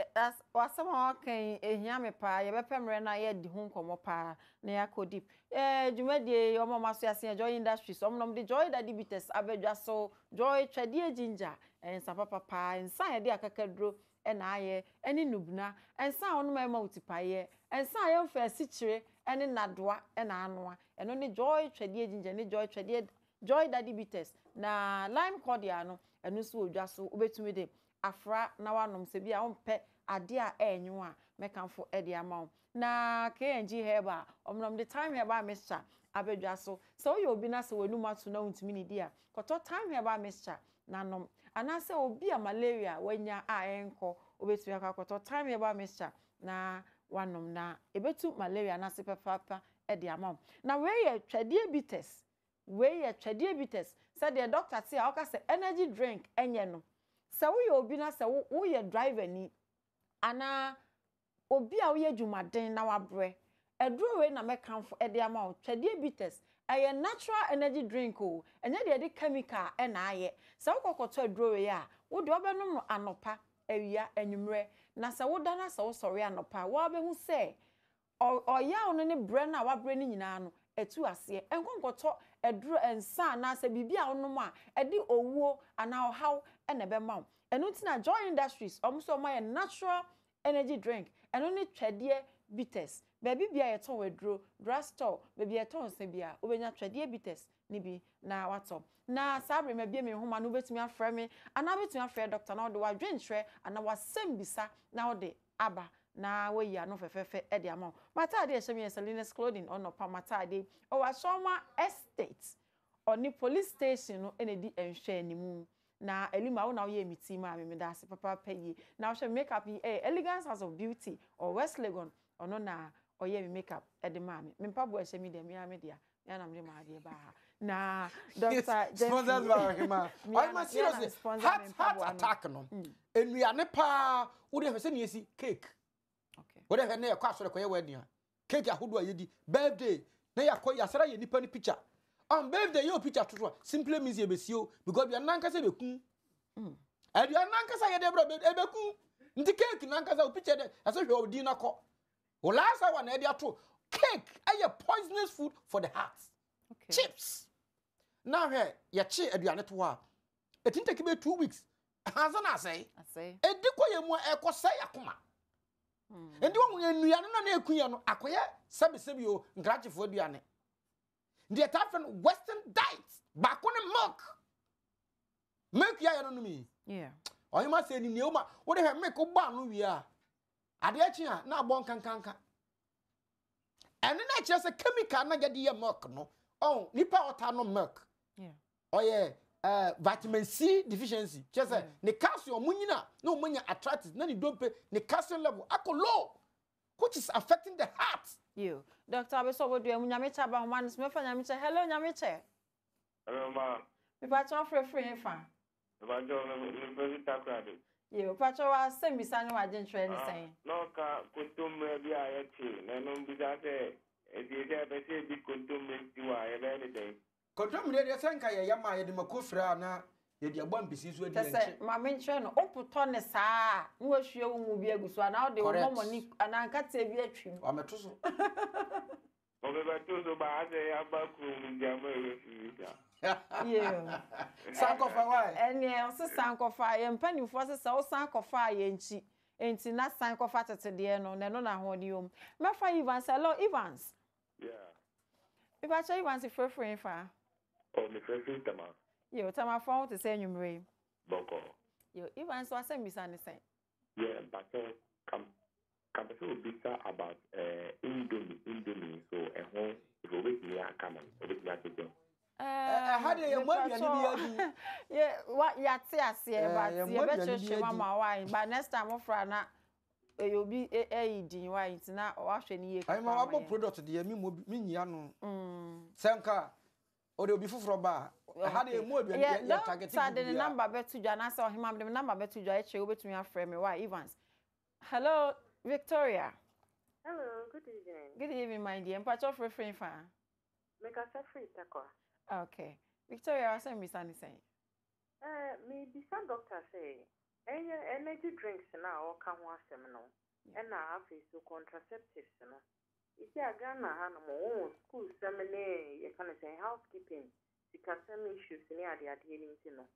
W'asɛm a waka yi ehia me paa yɛbɛpɛ mmerɛ na yɛadi ho nkɔmmɔ paa na yɛakɔ deep. Eh, dwumadie yi wɔn a wɔaso ase yɛ Joy Industries wɔn na wɔde Joy Daddy Bitters aba dwa so Joy Twɛdeɛ Ginger nsa papa paa nsa a yɛde akakaduro na ayɛ ɛne nubna nsa a wonom a ɛma wo tipaeɛ nsa a yɛmfa asikyire ne nnadoa na anoa ɛno ne Joy Twɛdeɛ Ginger ne Joy Twɛdeɛ Joy Daddy Bitters na Lime Cordial no, ɛno nso wɔ dwa so, wobɛtumi de afra na woanom. Sɛ bi a wompɛ adeɛ a ɛrenwo a, mɛkamfo de ama wo. Na KNG Herbal, wɔn na wɔde Thyme Herbal Mixture aba dwa so. Sɛ woyɛ obi na sɛ w'anum ato na wontumi nnidi a, kɔtɔ Thyme Herbal Mixture na nom. Anaasɛ obi a malaria wanya a ɛrenkɔ, wobɛtumi akɔ akɔtɔ Thyme Herbal Mixture na woanom na ɛbɛtu malaria no ase papaapa de ama wo. Na wei yɛ Twɛdeɛ Bitters. Wei yɛ twɛdeɛ bitters, sɛdeɛ doctor te a ɔka sɛ energy drink nyɛ no. Sɛ woyɛ obi na sɛ wo woyɛ driver ni anaa obi a woyɛ adwumaden na wabrɛ, aduro wei na mɛkamfo de ama wo, twɛdeɛ bitters. Ɛyɛ natural energy drink o, ɛnyɛ deɛ yɛde chemical na ayɛ. Sɛ wokɔ kɔtɔ aduro wei a, wo deɛ wobɛnom no anɔpa, awia, anwummerɛ. Na sɛ woda na sɛ wosɔre anɔpa a, wo ara wobɛhu sɛ Ɔ ɔyaw no ne brɛ no a wabrɛ no nyinaa no, atu aseɛ. Nkɔ nkɔtɔ aduro, nsa anaasɛ biribi a wonom a ɛde owuo anaa ɔhaw na ɛbɛma wo. Ɛno nti na Joy Industries, wɔn nso wɔayɛ natural energy drink. Ɛno ne Twɛdeɛ Bitters. Baabi biara a yɛtɔn aduro, drug store, baabi a yɛtɔn nsa biara, wobɛnya Twɛdeɛ Bitters no bi na woatɔ. Na saa berɛ yi mabue me nhoma no, wobɛtumi afrɛ me anaa wobɛtumi afrɛ dɔkta na wode w'adwenkyerɛ anaa w'asɛmbisa na wode aba na wayi ano fɛfɛɛfɛ de ama wo. M'ataade a ɛhyɛ me yɛ Salinas Clothing, ɔno na ɔpam m'ataade yi. Ɔwɔ Asɔrma Estate, ɔne police station no na ɛdi nhwɛanimu. Na Elima, wo na woyɛɛ me ti maa me, meda ase papaapa yie. Na wohwɛ me makeup yi, ɛyɛ Elegance House of Beauty, ɔwɔ West Legon, ɔno na ɔyɛɛ me makeup de maa me. Me mpaboa a ɛhyɛ me deɛ, me ara me dea. Me ara na mede m'adeɛ baa ha. Na Dr. Jeffy, Sponsored by Ɔhema. me ara Ɔhema me ara na seriously, me sponsor heart me heart mpaboa no. attack no. Nnuane paa, wode hwɛ sɛ nea esi cake. Okay. Wode hwɛ na yɛkɔ asɔre kɔyɛ wedding a, cake ahodoɔ a yɛdi, birthday, na yɛakɔ yɛasra yɛ nipa no picture. On birthday yɛ o picture toto a, simply means yɛbɛsie o because aduane no ankasa bɛku. Aduane no ankasa yɛde brɛ ɛbɛku. Nti cake no ankasa o picture dɛ ɛsɛ hwɛ odin no akɔ. Wo last hour na ɛde ato cake ɛyɛ poisonous food for the heart. Okay. Chips. Na hwɛ yɛkye aduane to hɔ a ɛtumi take bɛyɛ 2 weeks ansa na asɛe. Asɛe. Ɛdi kɔ yɛ mu a ɛkɔ sɛe akoma. Nti wɔn nnuane no na ɛku yɛ no akɔyɛ sɛbisɛbi o nkrakyefoɔ aduane. Nti yɛtaa frɛ no western diet baako ne milk. Milk yɛ ayɛ no nom yi. Yeah. Ɔyɛ sɛ ni nea woma wode hwɛ milk wobɔ ano wie a adeɛ kye a na abɔ nkankanka. Ɛno na ɛkyerɛ sɛ chemical na yɛde yɛ milk no ɔn nipa a ɔtaa nom milk ɔyɛ vitamin C deficiency kyerɛ sɛ ne calcium ɔmo nyina na ɔmo nya arthritis na ne dompe ne calcium level akɔ low. which is affecting the heart. Yo, Doctor Abeso Obodua mu Nyamekyɛ aba homa no so mɛfa Nyamekyɛ. Hello Nyamekyɛ. Hello ma. Mepakyɛ wofrɛ firi he fa? Mepakyɛ mefrɛ fi Takoradi. Yo, pakyɛ w'asɛm bisa ne w'adwenkyerɛ ne sɛn? Na ɔka kontommire bi a yɛkye na ɛno mbisa sɛ ɛti sɛ yɛpɛ sɛ yɛdi kontommire stew a yɛbɛyɛ ne dɛn? Kontommire deɛ sɛ nka yɛyam a yɛde mako fra a na yɛde abɔ ampesi so adi Kyɛ sɛ yɛnkye. ma menkyerɛ no, wopotɔ no saa a na wahwie wo ngo bi agu so anaa wode wo Correct. mɔmɔne anaa nkateɛ bi atwim. Wamɛto so. Ɔbɛbɛto so ba asɛ yɛaba kurom nti ama yɛbɛfiri sa. Yoo. San kɔfa why? Ɛneɛ ɔse san kɔfa, yɛn mpanimfoɔ se sɛ wosan kɔfa a yɛnkyi, enti na san kɔfa tete deɛ no na ɛno na ahoɔden wɔ mu. Mɛfa Evans, hello Evans. Yeah. Mepakyɛ Evans frɛfrɛ he fa? Oh, mefrɛfiri Tama. Yo, Tamafoɔ ho te sɛ anwummerɛ yi? Bɔkɔɔ. Yo, Evans w'asɛm bisa ne sɛn? Yeah, mpakyɛ ka ka pɛ sɛ obisa about eh, indomie, indomie nso ɛho if obetumi aka ma me, obetumi akyekyɛ ho. Ɛha deɛ yɛmmɔ aduane bi adi. Yɛ wa yɛate aseɛ but yɛmmɔ aduane bi yɛbɛkyerɛkyerɛ mu adi. ama why but next time wofra na ɛyɛ obi ɛyi din why nti na wahwɛ ne yie kakra Ɛma ama wabɔ yɛn. product deɛ mi mmɔ bi mi nyia no. Sɛ nka ɔde obi foforɔ ba a ɛha deɛ yɛmmɔ aduane Yɛ yɛ yɛ target doctor de group ne biara. number bɛto dwa anaasɛ ɔhema de ne number bɛto dwa akyire wobɛtumi afrɛ me why Evans. Hello Victoria. Hello, good evening. Good evening my dear. Mpakyɛ frɛfrɛ fa. Mekasa firi Tarkwa. Okay. Victoria wasɛm bisa ne sɛn? Eh, mebisa doctor sɛ ɛyɛ energy drinks na a ɔka ho asɛm no ɛna afei so contraceptives no. Isi a Ghana ha no mo wɔn school sɛm ne yɛka no sɛ housekeeping, sikasɛm issues ne adeadeɛ no nti no.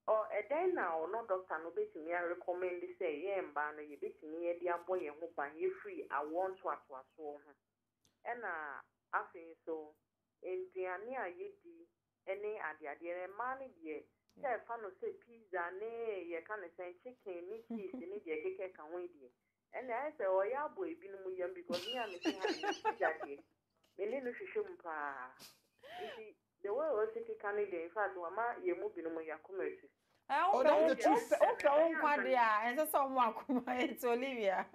Ɔ ɛdɛn na ɔno doctor no bɛtumi arecommend sɛ yɛn mmaa no yɛbɛtumi yɛde abɔ yɛn ho ban yɛfiri awoɔ ntoatoasoɔ ho. Ɛna afei nso nnuane a yɛdi ne adeadeɛ mmaa no deɛ sɛ ɛfa no sɛ pizza ne yɛka no sɛ chicken ne cheese ne deɛ ɛkeka ka ho yi deɛ ɛna ayɛ sɛ ɔyɛ abɔ ebinom yam because me a mete ha no pizza deɛ me ne no hwehwɛ mu paa nti the way ɔsi keka no deɛ in fact wama yɛn mu binom yɛakoma atu. Ɛ Oh, that's the truth. wopɛ wo nkwa deɛ a ɛnsɛ sɛ ɔmo akoma ɛti Olivia.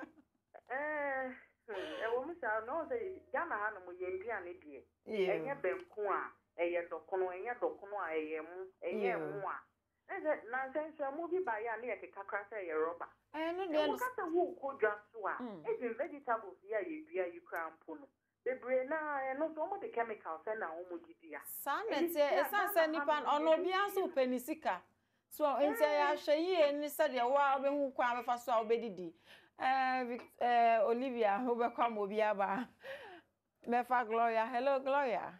Ɛɛ ɛwɔ mu saa na ɔsɛ Ghana ha nom yɛn nduane deɛ ɛnyɛ banku a ɛyɛ dɔkono ɛnyɛ dɔkono a ɛyɛ mu ɛnyɛ mu a ɛsɛ nansa nso ɛmo bi ba yɛ a ne yɛ keka kora sɛ ɛyɛ rɔba. Ɛno deɛ Ɛwɔ kasa wo kɔ dwa so a even vegetables yi a yɛdua yi kora mpo no bebree naa ɛno nso wɔn de chemicals ɛna wɔn de dua. Saa na ɛteɛ ɛsan sɛ nipa ɔno obiara nso pɛ ne sika so nti ɛyɛ ahwɛ yie ne sɛdeɛ wo a wobɛhu kwan a bɛfa so a wobɛdidi. Ɛɛ ɛɛ Olivia wobɛkɔ ama obi aba. Mɛfa Gloria. Hello Gloria.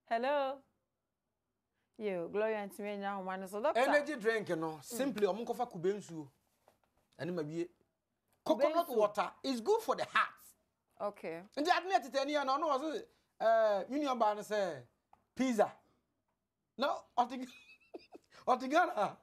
Hello. Yo, Gloria ntumi anya ahoma no so. Doctor. Energy drink no simply ɔmo nkɔfa kube nsuo ɛne ma wie. Coconut water is good for the heart. Okay. Nti ade ne ɛtete ani ya na ɔno wɔ so ɛɛ me nua baa no sɛ pizza na ɔte ɔte Ghana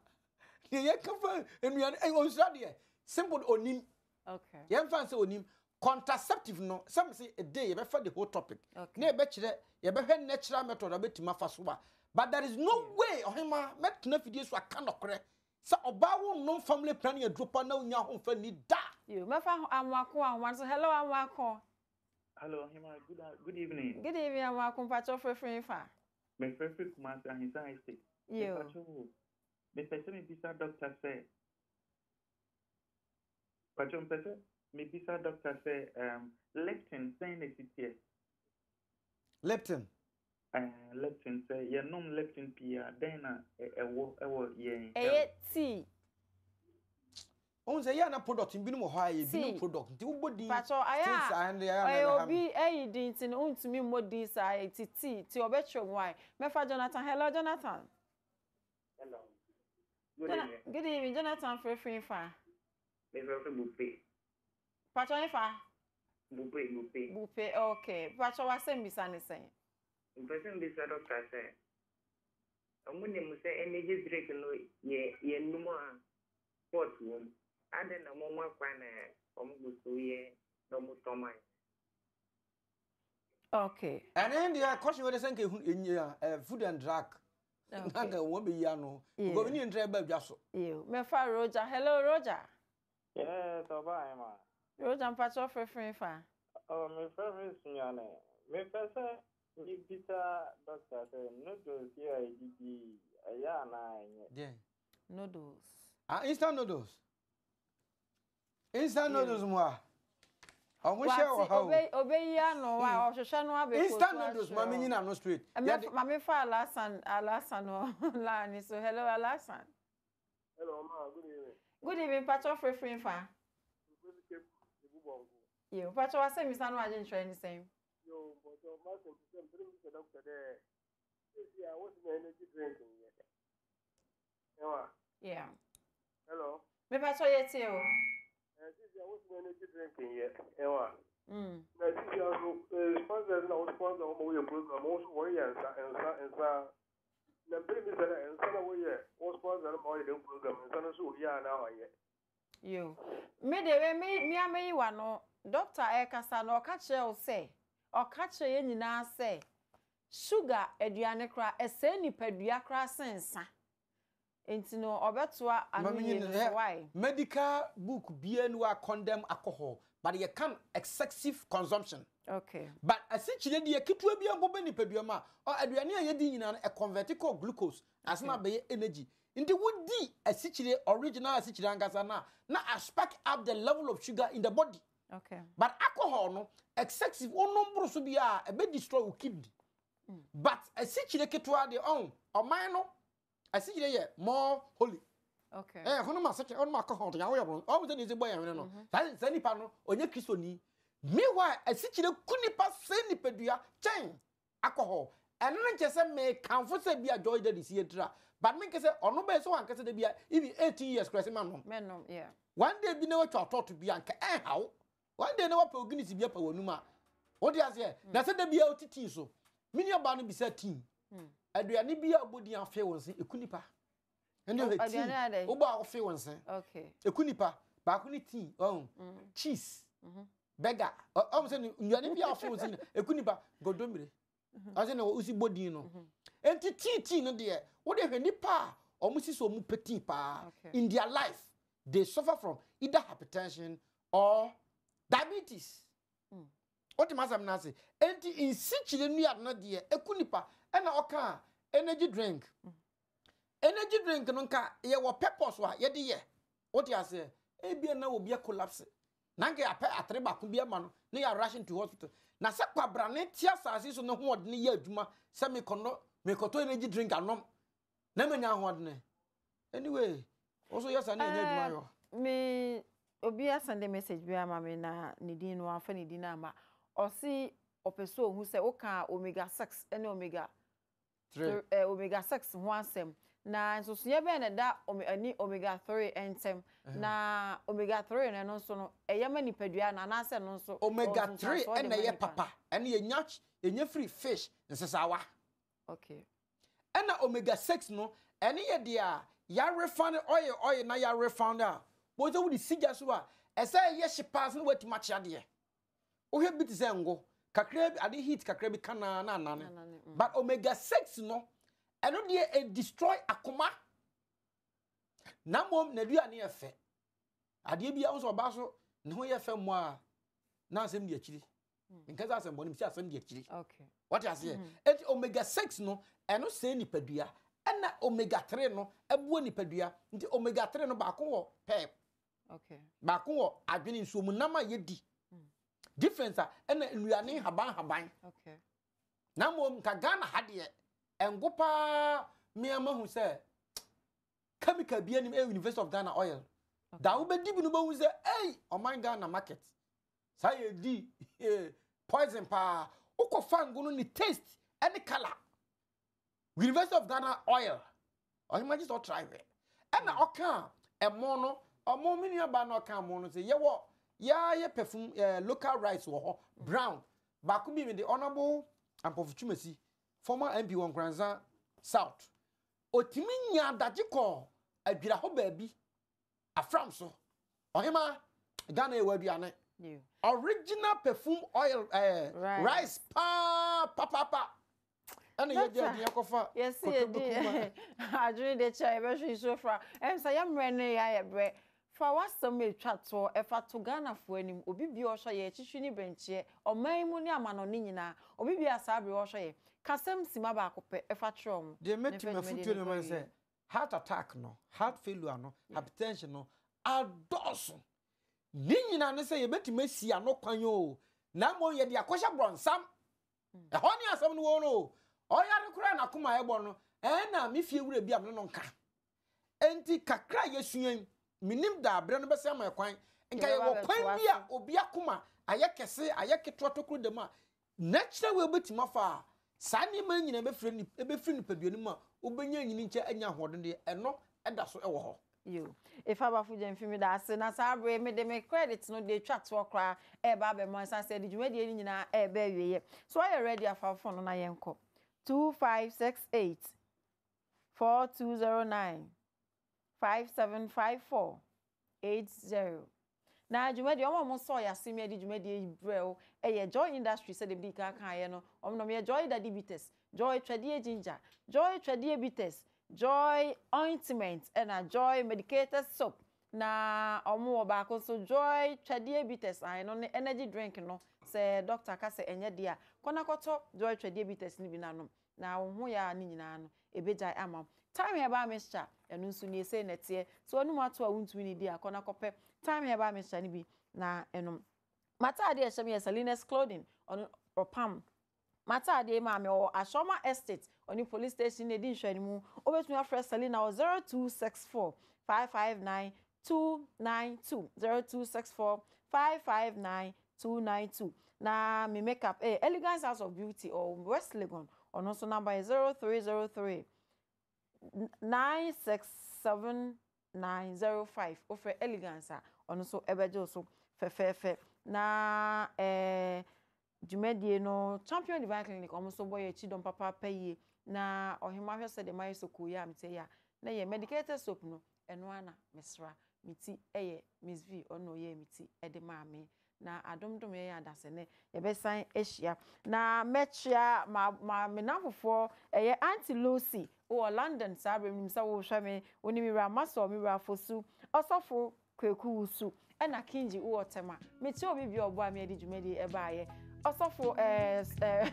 deɛ yɛka fa nnuane ɛyɛ onsua deɛ simple onim. Okay. Yɛmfa nsɛ onim contraceptive no sɛm sɛ a day yɛbɛfa the whole topic. Okay. Na yɛbɛkyerɛ yɛbɛhwɛ natural method a bɛtumi afa so a but there is no way ɔhema mɛtena fidie so aka nɔkorɛ sɛ ɔbaa wo nnom family planning aduro pa na wonya ho mfa ni da. Yo, mɛfa Amoako ahoma no so. Hello Amoako. Hello, Hima. Good evening. Good evening, Amoako. Mpakyɛ frɛfrɛ fa. Mefrɛfrɛ Kumasi Ahinsan Estate. Yo. Mpakyɛ wo. Mepɛ sɛ mebisa doctor sɛ Mpakyɛ mpɛ sɛ mebisa doctor sɛ Lipton sɛn na esi teɛ? Lipton. Lipton sɛ yɛnom Lipton pii a dɛn na ɛwɔ ɛwɔ yɛn Ɛyɛ tea. Ohun sɛ yɛ na product binom wɔ hɔ a yɛ binom product nti wobɔ din. Mpakyɛ ayɛ a ɔyɛ obi ɛyi din nti no wontumi mmɔ din saa ti tea ti ɔbɛkyerɛ mu wae. Mɛfa Jonathan. Hello Jonathan. Hello. Good evening. Good evening, Jonathan frɛfrɛ fa. Mefrɛfrɛ Bupe. Mpakyɛ fa. Bupe, Bupe. Bupe, okay. Mpakyɛ wasɛm bisa ne sɛn? Mpɛ sɛ mbisa doctor sɛ ɔmo nim sɛ energy drink no yɛ yɛnum a sport wɔ mu. Adɛn na ɔmo ma kwan na ɔmo gu so yɛ na ɔmo tɔn ma yɛn? Okay. Ɛne deɛ kɔhye wɔ de sɛ nka ehu enyi food and drug. Okay. Nka wɔn bɛyi ano. Because ni ntrɛ ba dwa so. Yo, mɛfa Roger. Hello Roger. Yes, ɔbaa Emma. Roger mpakyɛ frɛfrɛ fa. Oh, mefrɛ Sunyani. Mepɛ sɛ mebisa doctor sɛ noodles yi a yɛdidi yi, ɛyɛ anaa ɛnyɛ? Deɛn? Noodles. Ah, instant noodles. Instant noodles mu a. Ɔmo hyɛ wɔ ha o. Obeyi ano wa ɔhwehwɛ no abɛkɔ Instant noodles ma me nyina no straight. Ma me fa Alasan Alasan wɔ line so. Hello Alasan. Hello ma, good evening. Good evening, mpakyɛ frɛfrɛ fa. Yo, mpakyɛ wasɛm bisa no agye nkyerɛ ne sɛn. Yo, mpakyɛ masɛm sɛ mpere mi sɛ doctor dɛ. Sisi a wosi na energy drink nyɛ. Ewa. Yeah. Hello. Me pacho ye tie o. Eh, sisi a wosi na energy drink nyɛ. Ewa. Na sisi a so sponsors na wo sponsor wo ma wo yɛ program wo so wɔn yɛ nsa nsa nsa. Na mpere mi sɛ dɛ nsa na wɔyɛ wo sponsor no ma wɔyɛ dɛm program nsa no so oyɛ anaa ɔnyɛ. Yo. Me de me me me ameyi wa no doctor ɛkasa na ɔka kyerɛ wo sɛ ɔka kyerɛ yɛn nyinaa sɛ Sugar aduane koraa ɛsɛe nipadua koraa sen nsa nti no ɔbɛtoa ano yie no so why. Medical book biara ni hɔ a condemn alcohol but yɛ kan excessive consumption. Okay. But asikyire deɛ ketewa bi mpo bɛ nipadua mu a ɔ aduane a yɛdi nyinaa no ɛ convert kɔ glucose ansa na abɛyɛ energy. Nti wodi asikyire original asikyire ankasa no a na a spark up the level of sugar in the body. Okay. But alcohol no excessive wonom boro so bi a ɛbɛ destroy wo kidney. But asikyire ketewa deɛ ɔn ɔman no asikyire yɛ more holy. Okay. Eh, honom asikyire honom alcohol deɛ woyɛ bro. Ɔmo sɛ ne nse bɔ yɛn hwene no. Saa saa nipa no ɔnyɛ kristoni. Meanwhile asikyire ku nipa sɛ nipadua kyɛn alcohol. Ɛno no nkyɛ sɛ mekamfo sɛ bi a Joy Daddy si yɛtira. But menka sɛ ɔno bɛyɛ sɛ wankasa da bi a even 18 years koraa sɛ manom. Mɛnom, yeah. One day bi na watwa ɔtɔɔto bi a nka ɛnha wo. One day na wapɛ oginisi bi apa w'anum a wote aseɛ. Na sɛ da bi a wote tii so. Me nua baa no bisa tii. Aduane bi a wobɔ din afe wo nse eku nipa. Ɛne ɔhɛ tii. Wobɔ a wofe wo nse. Eku nipa. Baako ne tii. Ɔn. Cheese. Burger. Ɔn sɛ nnuane bi a wofe wo nse eku nipa. Godomire. Ɔsɛ na wosi bɔ din no. Enti tii tii no deɛ wode hwɛ nipa a wɔn si so wɔn pɛ tii paa. In their life they suffer from either hypertension or diabetes. Wote m'asɛm no ase? Enti nsikyire nnuane no deɛ eku nipa. Ɛna ɔka energy drink. Energy drink no nka yɛwɔ purpose a yɛde yɛ. Wote aseɛ? Ebia na obi akolapse. Na nka yɛapɛ atere baako bi ama no na yɛ rush into hospital. Na sɛ kwabrane te asase so ne hoɔdene yɛ adwuma sɛ mekɔnɔ mekɔtɔ energy drink anom na manya ahoɔdene. Anyway, wo so yɛ saa ne yɛnyɛ adwuma yɔ. Me obi asɛnde message bi ama me na ne din no wamfa ne din amma. Ɔse ɔpɛ sɛ ohu sɛ woka omega 6 ne omega 3 eh, omega 6 ho asɛm. Na nsosoeɛ bɛn na ɛda ɛne omega 3 ntam? Na omega 3 no ɛno nso no ɛyɛ ma nipadua no anaasɛ ɛno nso Omega 3 ɛna ɛyɛ papa ɛne yɛnya yɛnya firi fish nsesawa. Okay. Ɛna omega 6 no ɛne yɛ deɛ a yɛarefa no oil oil na yɛarefa no a wɔn sɛ wode si gya so a ɛsɛ ɛyɛ hye paa sɛ na woatumi akye adeɛ. Wohwɛ bi te sɛ ngo kakra bi ade heat kakra bi ka naa na anane. But omega 6 no ɛno deɛ ɛ destroy akoma. Na mmom n'aduane yɛ fɛ. Adeɛ bi a wo sɛ ɔbaa so ne ho yɛ fɛ mmɔ a na asɛm di akyiri. Nka sɛ asɛm bɔne msi asɛm di akyiri. Wate aseɛ? Enti omega 6 no ɛno sɛe nipadua ɛna omega 3 no ɛboa nipadua. Nti omega 3 no baako wɔ pɛɛ. Baako wɔ adwene nsuo mu nam a yɛdi. Difference a ɛna nnuane nhaban nhaban. Na mmom nka Ghana ha deɛ ɛngo paa mmea mahu sɛ chemical bi anim ɛyɛ University of Ghana oil. Da wobɛdi bi no bɛhu sɛ ei ɔman Ghana market. Saa yɛdi poison paa. Wokɔfa ngo no ne taste ɛne color. University of Ghana oil. Ɔhema gye sɛ ɔtra hwɛ. Ɛna ɔka ɛmo no, ɔmo me nua baa na ɔka ɛmo no sɛ yɛwɔ yɛa yɛ perfume eh, local rice wɔ hɔ brown. Baako bi me de Honorable Ampofo Twumasi, former MP wɔ Nkoranza South. Otumi nya adagye kɔɔ adwira hɔ baabi afram so. Ɔhema Ghana yɛwɔ aduane. Original perfume oil eh, rice paa papaapa. Ɛna yɛde adi akɔfa yɛsi yɛdi adwene de kyɛ yɛbɛhwɛ nsuo fra ɛm sɛ yɛ mmerɛ ne yɛ ayɛ brɛ. Fa w'asɛm a ɛtwa toɔ fa to Ghanafoɔ anim, obi biara ɔhwɛ yɛn, akyirikyiri ne bɛnkyea, ɔman yi mu ne amanɔne nyinaa, obi biara a saa berɛ yi ɔhwɛ yɛn, ka asɛm simma baako pɛ fa kyerɛ wɔn Deɛ na mɛtumi fa dwumadie afotuo no no nkɔ ma ne awieɛ. sɛ heart attack no, heart failure no, hypertension no adɔɔso. Ne nyinaa ne sɛ yɛbɛtumi asi ano kwan o, na mmom yɛde akɔhyɛ borɔnsam. Ɛhɔ ne asɛm no wɔ no o. Ɔyare koraa n'akoma a ɛbɔ no, ɛna me fie wura bi a me ne no nka. Enti kakra a yɛasua yi, menim da a berɛ no bɛsɛ ama kwan. Nka yɛwɔ kwan bi a obi akoma ayɛ kɛse, ayɛ ketewa tokuro da mu a, natural way wobɛtumi afa a, saa nneɛma yi nyinaa bɛfiri ɛbɛfiri nipadua no mu a wobɛnya nyini nkyɛ anya ahoɔden deɛ, ɛno ɛda so wɔ hɔ. Yo. Efa Bafo Gyamfi meda ase na saa bere mede me credit no de atwa toɔ koraa ɛreba abɛma ɛsiane sɛ yɛde dwumadie no nyinaa ɛreba awieɛ. So woayɛ ready afa wo phone no na yɛnkɔ. 2568 4209 5754 80. Na dwumadie wɔn a wɔn sɔɔ yɛ ase mi de dwumadie yi brɛ wo ɛyɛ Joy Industries sɛdeɛ mede kan kaeɛ no wɔn nom yɛ Joy Daddy Bitters, Joy Twɛdeɛ Ginger, Joy Twɛdeɛ Bitters, Joy Ointment ɛna Joy Medicated Soap na wɔn wɔ baako nso Joy Twɛdeɛ Bitters ae no ne energy drink no sɛ doctor ka sɛ ɛnyɛ deɛ a kɔ na kɔtɔ Joy Twɛdeɛ Bitters no bi na nom na wo ho yɛ a ne nyinaa no ɛbɛgyae ama wo. Thyme herbal mixture, ɛno nso nie, sei na ɛteɛ. Sɛ w'anum ato a wontumi nnidi a, kɔ na kɔpɛ thyme herbal mixture no bi na nom. M'ataadeɛ a ɛhyɛ me yɛ Salinas Clothing, ɔno ɔpam m'ataadeɛ yi maa me. Ɔwɔ Ashorma Estate, ɔne police station na ɛdi nhwɛanimu. Wobɛtumi afrɛ Salina wɔ 0264 559 292, 0264 559 292. Na me makeup ɛyɛ Elegance House of Beauty ɔwɔ West Legon, ɔno nso number yɛ 0303 967905. Wofrɛ Elegance a, ɔno nso ɛbɛgye wo so fɛfɛɛfɛ. Na ɛɛ dwumadie no Champion Divine Clinic wɔn nso bɔ yɛ akyi dɔm papaapa yie. Na ɔhema hwɛ sɛ deɛ mayɛ sokoo yi a mete yi a, na yɛ medicated soap no ɛno ara na mesra. Me ti yɛ Miss V, ɔno na ɔyɛɛ me ti de maa me. Na adom dom yɛn adase nnɛ yɛbɛsan ahyia. Na mɛkyea ma ma me namfofoɔ ɛyɛ Auntie Lucy wɔ London saa berɛ menim sɛ wohwɛ me, wo ne me wura Masɔ, me wura Fosu, Ɔsɔfo Kweku Wusu, ɛna Kinji wowɔ Tema. Mekyea obi biara a ɔboaa me de dwumadie yi baeɛ. Ɔsɔfo eh, eh,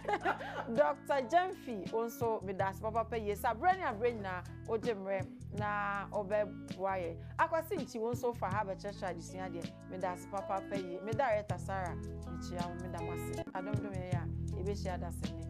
Dr. Gyamfi, wo nso meda ase papapa yie sɛ aberɛ ne aberɛ nyinaa wogye mmerɛ na wobɛboa yɛn. Akwasi Nkyi, wo nso fa ha bɛkyerɛkyerɛ adesua deɛ, meda ase papaapa yie. Me director Sarah, mekyia wo, meda mo ase. Adom dom yɛn a, yɛbɛhyia dasani.